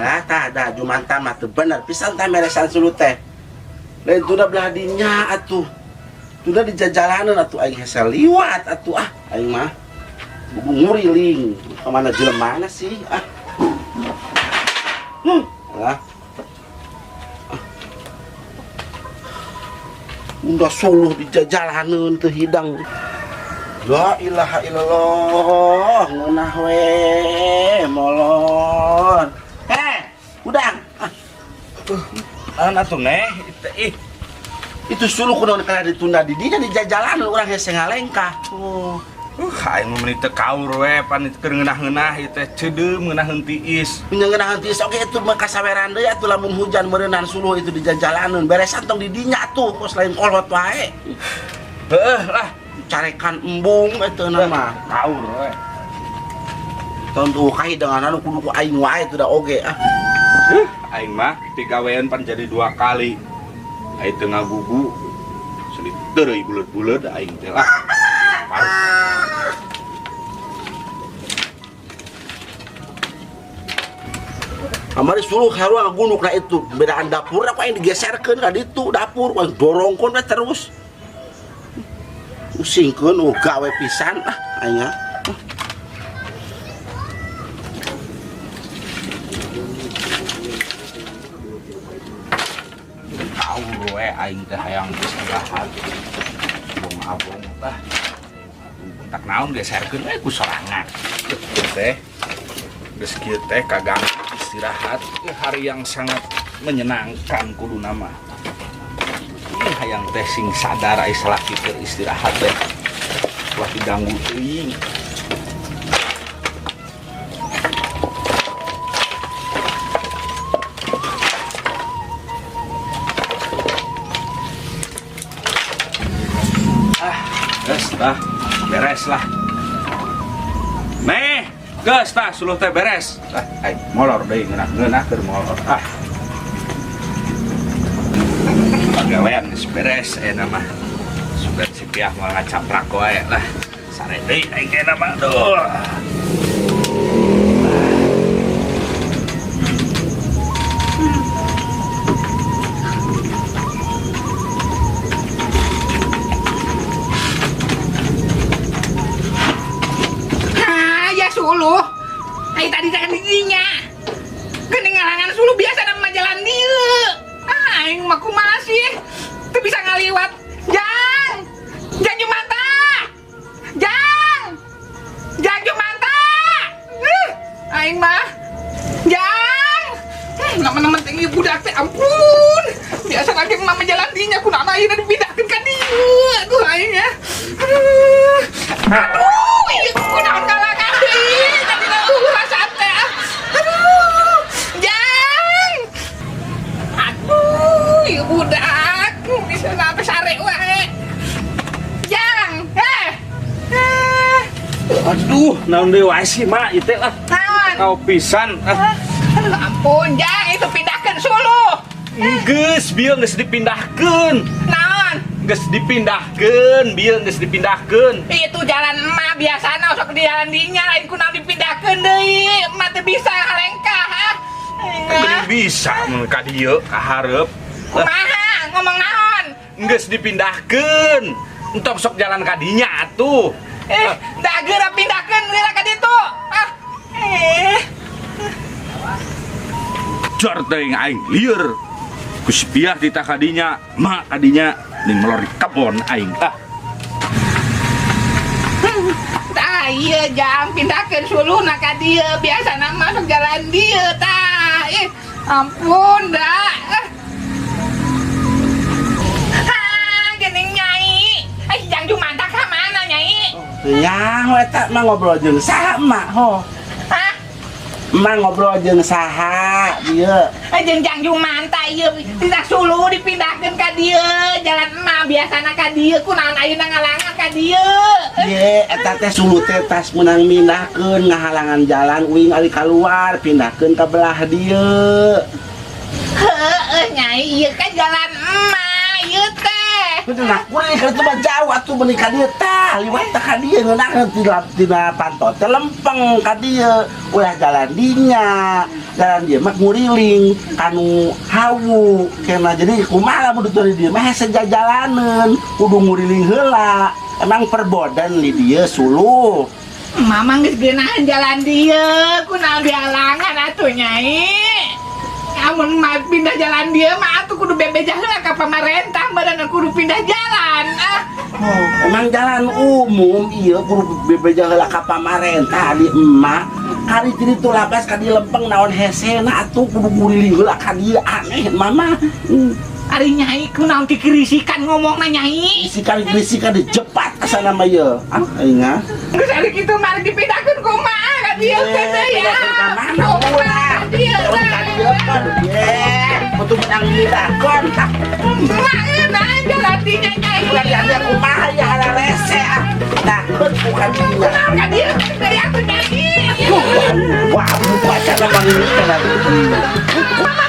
Alah tah da Jumanta mah teu bener pisan tah meresan suluh teh. Lain tunda belah dinya atuh. Tunda di jajalanan atuh aing hese liwat atuh ah aing mah. Bubu nguriling kemana jelemana sih ah. Alah. Udah suluh di jajalanan teu hidang. La ilaha illallah, ngeunah we molor. Udang. Ah. Naon atuh neh? Ih. Itu suluh kunaon kana ditunda di dinya di jajalanan urang hese ngalengkah. Oh. Aing mah meuni teu kaur we pan keur ngeunah-ngeunah ieu teh ceudeum ngeunaheun tiis. Ngeunah tiis oge itu mah kasaweran deui atuh lamun hujan meureunnan suluh itu di jajalanan beresan tong di dinya atuh kos lain kolot wae. Heuh lah carekan embung eta mah kaur we. Tonton kahidangan anu kudu ku aing wae teu da oge ah. Aing mah digawean pan jadi 2 kali. Aing teu ngagugu. Selit deui buleud-buleud aing teh lah. Kamari suluh haruang gunuk na itu bedaan dapur aku aing digeserkeun ka ditu dapur aing dorongkeun we terus. Pusingkeun gawe pisan ah aing ah. Kaur we aing teh hayang istirahat. Abong-abong tah. Tak naon geserkeun we ku sorangan. Teh geus kieu teh kaganggu istirahat. Hari yang sangat menyenangkan kudu nama. Ini hayang teh sing sadar ai salaki keur istirahat teh. Ulah diganggu teuing. Ah, geus tah, beres lah. Neh, geus tah suluh teh beres. Ah, ai molor deui ngeunah-ngeunah keur molor. Ah. Pagawean geus beres ayeuna mah. Sugan si Piah moal ngacaprak wae lah. Sare deui aing ayeuna mah. Duh. Ya suluh. Ai tadi jangan didinya. Geuning ngalangan suluh biasa nama jalan dieu. Ah, aing mah kumaha sih? Teu bisa ngaliwat. Jang. Jang Jumanta. Jang. Jang Jumanta. Aing mah. Jang. Nama-nama teh ieu budak teh ampun. Biasa lagi mah jalan dinya kunaon ayeuna dipindahkeun ka dieu. Aduh aing ya. Aduh. Aduh, ieu kunaon ngalangan deui. Tadi rasa teh. Aduh. Jang. Aduh, ieu budak bisa sampai sare wae. Jang, Aduh, naon deui wae sih, Mak, ieu teh lah. Naon? Kau pisan. Ah. Aduh, ampun, Jang, itu pindahkeun suluh. Geus, bieu geus dipindahkeun. Naon? Geus dipindahkeun, bieu geus dipindahkeun. Itu jalan emak biasana sok di jalan dinya lain kunaon dipindahkeun deui. Emak teu bisa ngalengkah, ah. Kan bisa mun ka dieu ka hareup. Kumaha ngomong naon? Geus dipindahkeun. Entong sok jalan ka dinya atuh. Dah geura pindahkeun geura ka ditu. Ah. Jor teuing aing lieur. Ku si Piah ditah ka dinya, mak ka dinya ning melor di kebon aing. Ah. Tah ieu jang pindahkeun suluhna ka dieu biasana masuk jalan dieu tah. Ampun dah. Ha, geuning nyai. Jang Jumanta ka mana nyai? Teu nyaho eta mah ngobrol jeung saha emak ho. Hah? Emak ngobrol jeung saha dieu? Jeung Jang Jumanta ieu tidak suluh dipindahkeun ka dieu. Jalan emak biasana ka dieu kunaon ayeuna ngalangan ka dieu. Ye, eta teh suluh teh tas meunang mindahkeun ngahalangan jalan uing ali kaluar pindahkeun ka belah dieu. Heueuh nyai ieu kan jalan emak ieu teh. Kudu nak kuring keur teu mah jauh atuh meuni ka dieu tah liwat tah ka dieu ngeunaheun tina panto teh lempeng ka dieu ulah jalan dinya. Jalan dieu mah nguriling kanu hawu kena, jadi kumaha lamun ditunda di dieu mah hese jajalaneun, kudu nguriling heula. Emang perbodan di dieu, suluh? Mamang geus geunahan jalan dieu, kunaon dihalangan atuh, Nyai? Amun mah pindah jalan dieu mah atuh kudu bebeja heula ka pamarentah, badan kudu pindah jalan. Ah. Oh, emang jalan umum iya kudu bebeja heula ka pamarentah di emak? Kali ti ditu labas ka di lempeng, naon hesena atuh kudu nguriling heula ka dieu? Aneh mama. Ari Nyai kunaon kikirisikan ngomongna, Nyai? Risikan risikan dijepat asana mah ieu. Ah, aing ah. Geus ari kitu mah dipindahkeun kumaha ka dieu teh ya? Pindahkeun ka mana? Kumaha Ulah. ka dieu? Ka dieu kan. Ye, kudu menang mindahkeun. Ah, Kumaha ngeunaan jalan dinya, Nyai? Ulah diambil kumaha ya, ala rese ah. Nah, bukan dinya. Kunaon ka dieu dari atuh, Nyai? Wah, buka cara mang ini. Mama.